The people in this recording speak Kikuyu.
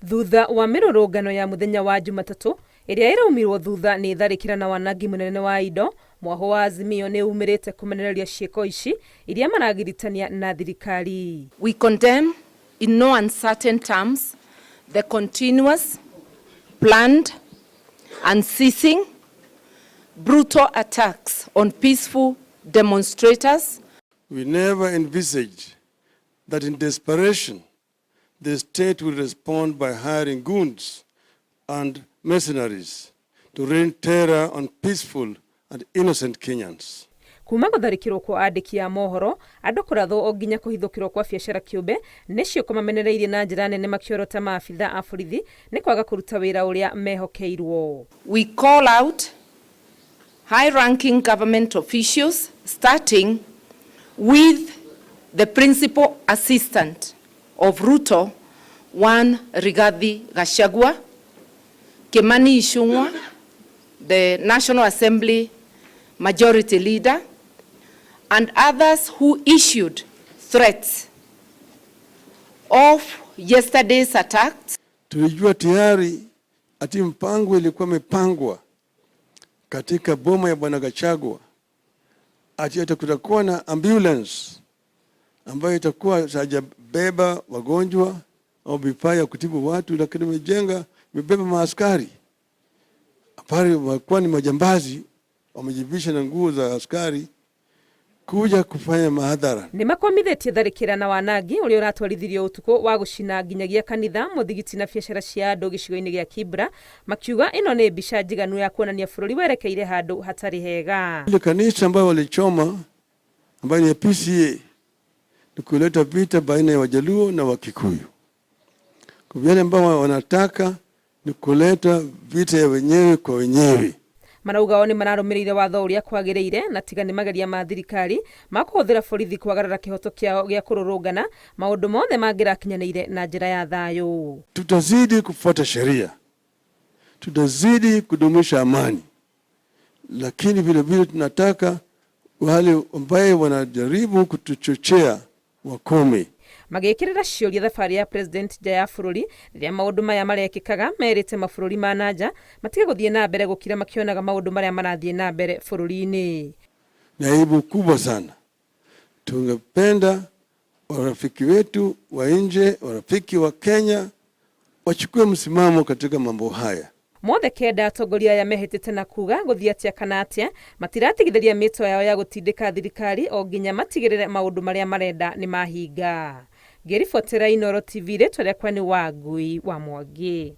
Thutha wa mĩrũrũngano ya mũthenya wa Jumatatũ ĩrĩa ĩraumirwo thutha nĩ tharĩkĩra na wanangi mũnene wa indo, mwahũ wa Azimio nĩ umĩrĩte kũmenereria ciĩko ici iria maragiritania na thirikari. We condemn in no uncertain terms the continuous, planned, unceasing, brutal attacks on peaceful demonstrators. We never envisaged that in desperation the state will respond by hiring goons and mercenaries to rain terror on peaceful and innocent Kenyans. Kuma gũtharĩkĩrwo kwa andĩki a mohoro, andũ kũrathwo o nginya kũhithũkĩrwo kwa biacara kĩũmbe nĩ ciĩko mamenereirie na njĩra nene makĩorota maabitha a borithi nĩ kwaga kũruta wĩra ũrĩa mehokeirwo. We call out high-ranking government officials, starting with the principal assistant of Ruto, one Rigathi Gachagua, Kimani Ichung'wa, the National Assembly Majority Leader, and others who issued threats of yesterday's attacks. Tulijua tayari ati mpango ilikuwa imepangwa katika boma ya Bwana Gachagua ati ata kutakuwa na ambulance ambayo itakuwa hajabeba wagonjwa au vifaa ya kutibu watu, lakini imejenga imebeba maaskari pale, walikuwa ni majambazi wamejivisha na nguo za askari kuja kufanya mahadhara. Nĩ makwamithĩtie tharĩkĩra na wanangi ũrĩa ũratwarithirio ũtukũ wa gũcina nginyagia kanitha, mũthigiti na biacara cia andũ gĩcigo-inĩ gĩa Kibra, makiuga ĩno nĩ mbica njiganu ya kuonania bũrũri werekeire handũ hatarĩ hega. Ile kanisa ambayo walichoma ambayo ni ya PCEA ni kuleta vita baina ya Wajaluo na Wakikuyu. Kwa vile ambao wanataka ni kuleta vita ya wenyewe kwa wenyewe. Marauga o nĩ mararũmĩrĩire watho ũrĩa kwagĩrĩire na tiga nĩ mageria ma thirikari ma kũhũthĩra borithi kwagarara kĩhoto kĩao gĩa kũrũrũngana, maũndũ mothe mangĩrakinyanĩire na njĩra ya thayũ. Tutazidi kufuata sheria, tutazidi kudumisha amani, lakini vile vile tunataka wale ambaye wanajaribu kutuchochea wakome. Magĩkĩrĩra ciũria thabarĩ ya president nja ya bũrũri rĩrĩa maũndũ maya marekĩkaga, merĩte mabũrũri ma nanja matige gũthiĩ na mbere gũkira makĩonaga maũndũ marĩa marathiĩ na mbere bũrũri-inĩ. Ni aibu kubwa sana. Tungependa warafiki wetu wa nje, warafiki wa Kenya wachukue msimamo katika mambo haya. Mothe kenda atongoria aya mehĩtĩte na kuga gũthiĩ atĩa kana atĩa matiratigithĩria mĩto yao ya gũtindĩka thirikari o nginya matigĩrĩre maũndũ marĩa marenda nĩ mahinga. Ngĩribotera Inooro TV, rĩtwa rĩakwa nĩ Wangui wa Mwangi.